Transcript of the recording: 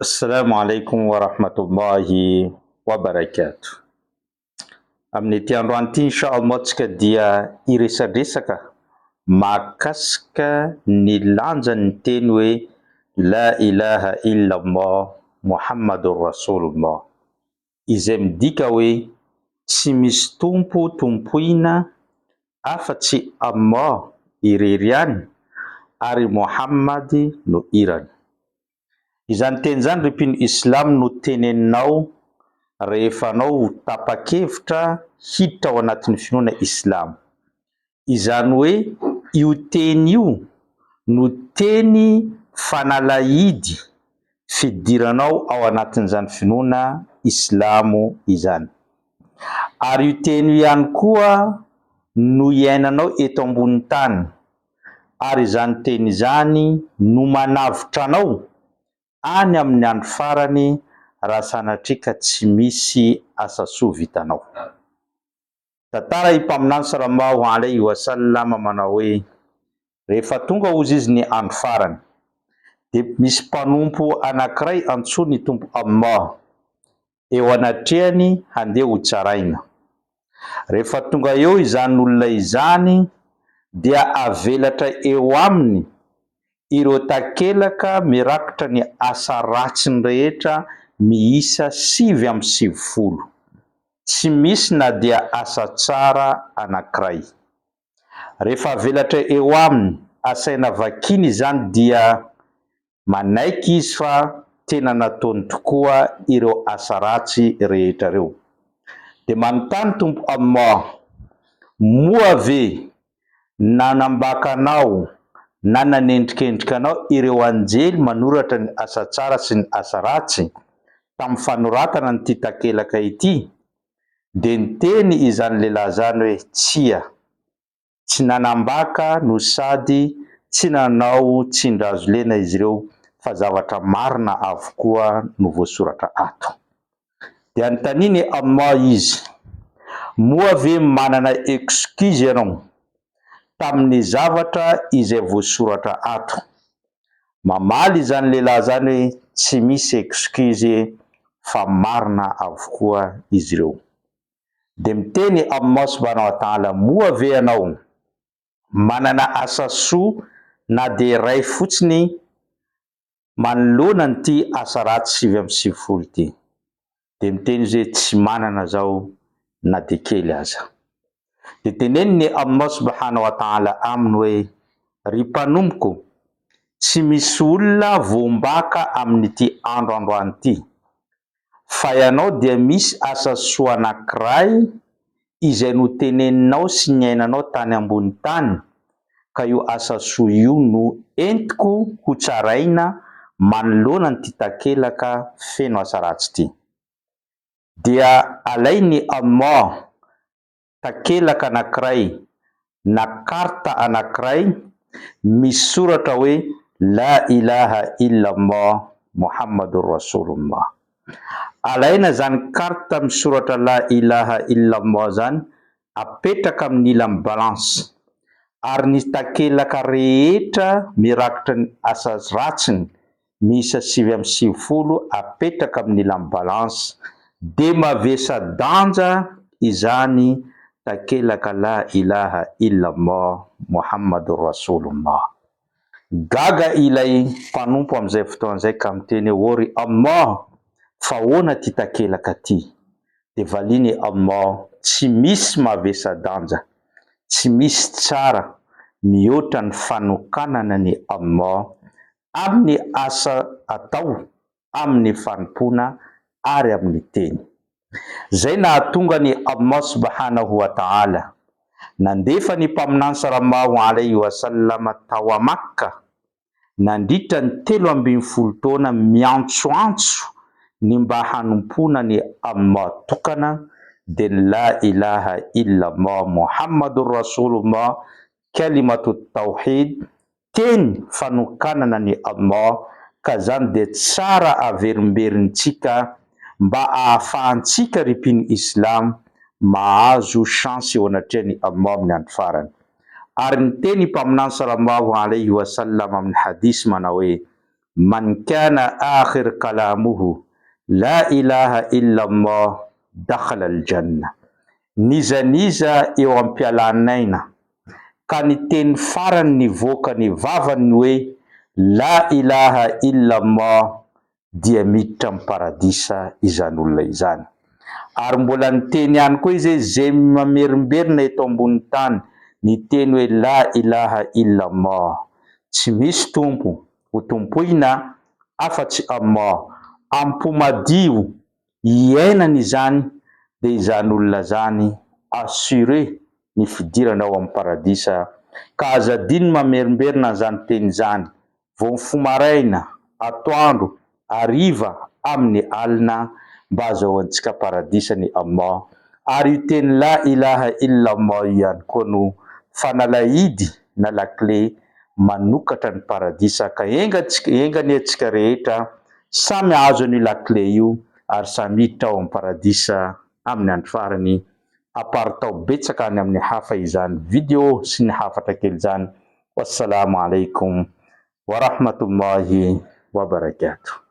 Assalamu alaikum wa rahmatullahi wa barakatuh. Amin'ity androany ity insha Allah tsika dia hiresadresaka mahakasika ny lanjan'ny teny hoe La ilaha illallah Muhammadur Rasulullah izay midika hoe tsy misy tompo tompoina afa-tsy Allah irery ihany ary Muhammad no irany. Izany teny izany ry mpino Islam no teneninao rehefa anao ho tapa-kevitra hiditra ao anatin'ny finoana Islam. Izany hoe io teny io no teny fanalahidy fidiranao ao anatin'izany finoana Islamo izany. Ary io teny io ihany koa no iainanao eto ambony tany. ary izany teny izany no manavotra anao any amin'ny andro farany raha sanatria ka tsy misy asa soa vitanao. Tantara i Mpaminany Salallahu alaihi wa sallam manao hoe, Rehefa tonga hozy izy ny andro farany, dia misy mpanompo anankiray antsoin'ny Tompo Allah, eo anatrehany handeha ho tsaraina. Rehefa tonga eo izany olona izany dia avelatra eo aminy ireo takelaka mirakitra ny asa ratsiny rehetra miisa 99, tsy misy na dia asa tsara anankiray. Rehefa avelatra eo aminy asaina vakiana izany dia Manaiky izy fa tena nataony tokoa ireo asa ratsy rehetra ireo. Dia manontany Tompo Allah, Moa ve nanambaka anao na nanendrikendrika anao ireo anjely manoratra ny asa tsara sy ny asa ratsy tamin'ny fanoratana an'ity takelaka ity? Dia niteny izany lehilahy izany hoe, Tsia. Tsy nanambaka no sady tsy nanao tsindrazolena izy ireo fa zavatra marina avokoa no voasoratra ato. Dia anontaniany Allah izy, Moa ve manana excuse ianao tamin'ny zavatra izay voasoratra ato? Mamaly izany lehilahy izany hoe tsy misy excuse fa marina avokoa izy ireo. Dia miteny Allah subhanahu wa ta'ala, moa ve ianao manana asa soa na dia iray fotsiny manoloana an'ity asa ratsy 99 ity? Dia miteny izy hoe, tsy manana zaho na dia kely aza. Dia tenenin'i Allah subhanahu wa ta'ala aminy hoe, ry mpanompoko, tsy misy olona voambaka amin'ity andro androany ity, Fa ianao dia misy asa soa anankiray izay noteneninao sy niainanao tany ambony tany, ka io asa soa io no entiko ho tsaraina manoloana an'ity takelaka feno asa ratsy ity. Dia alain'i Allah takelaka anankiray na carte anankiray misy soratra hoe La ilaha illallah Muhammadur Rasulullah. Alaina izany carte misoratra La ilaha illallah izany apetraka amin'ny ilan'ny balance ary ny takelaka rehetra mirakitra ny asa ratsiny miisa 99 apetraka amin'ny ilan'ny balance dia mavesa-danja izany takelaka la ilaha illallah Muhammadur Rasulullah. Gaga ilay mpanompo amin'izay fotoana izay ka miteny hoe, O ry Allah, fa ahoana ity takelaka ity? Dia valiany Allah, tsy misy mavesa-danja, tsy misy tsara mihoatra ny fanokanana ny Allah amin'ny asa atao, amin'ny fanompoana ary amin'ny teny. Izay nahatonga an'i Allah subhanahu wa ta'ala nandefa ny Mpaminany salallahu alaihi wa sallam tao a Makka nandritra ny 13 taona miantsoantso ny mba hanompoana an'i Allah tokana dia ny la ilaha illallah Muhammadur Rasulullah kalimatut tawhid teny fanokanana ny Allah ka zany dia tsara averimberintsika mba ahafahantsika ry mpino islam mahazo chance eo anatrehan'i Allah amin'ny andro farany. Ary niteny i Mpaminany salallahu alaihi wa sallam amin'ny hadith manao hoe, Man kana akhir kalamuhu la ilaha illa Allah dakhala al-jannah. N'iza n'iza eo am-pialan'aina ka ny teny farany nivoaka ny vavany ny hoe La ilaha illa Allah dia miditra amin'ny paradisa izany olona izany. Ary mbola niteny ihany koa izy hoe izay mamerimberina eto ambony tany ny teny hoe La ilaha illa Allah, tsy misy Tompo ho tompoina afa-tsy Allah, am-po madio iainany izany dia izany olona izany assuré ny fidirana ao amin'ny paradisa. Ka aza adino ny mamerimberina an'izany teny izany vao mifoha maraina, atoandro, hariva, amin'ny alina mba hazahoantsika paradisa ny Allah. Ary io teny La ilaha illa Allah io ihany koa no fanalahidy na lakile manokatra ny paradisa ka enga enga anie tsika rehetra samy hahazo an'io lakile io ary samy hiditra ao amin'ny paradisa amin'ny andro farany. Aparitao betsaka any amin'ny hafa izany video sy ny hafatra kely izany. Wassalamo alaikum warahmatullahi wabarakatuh.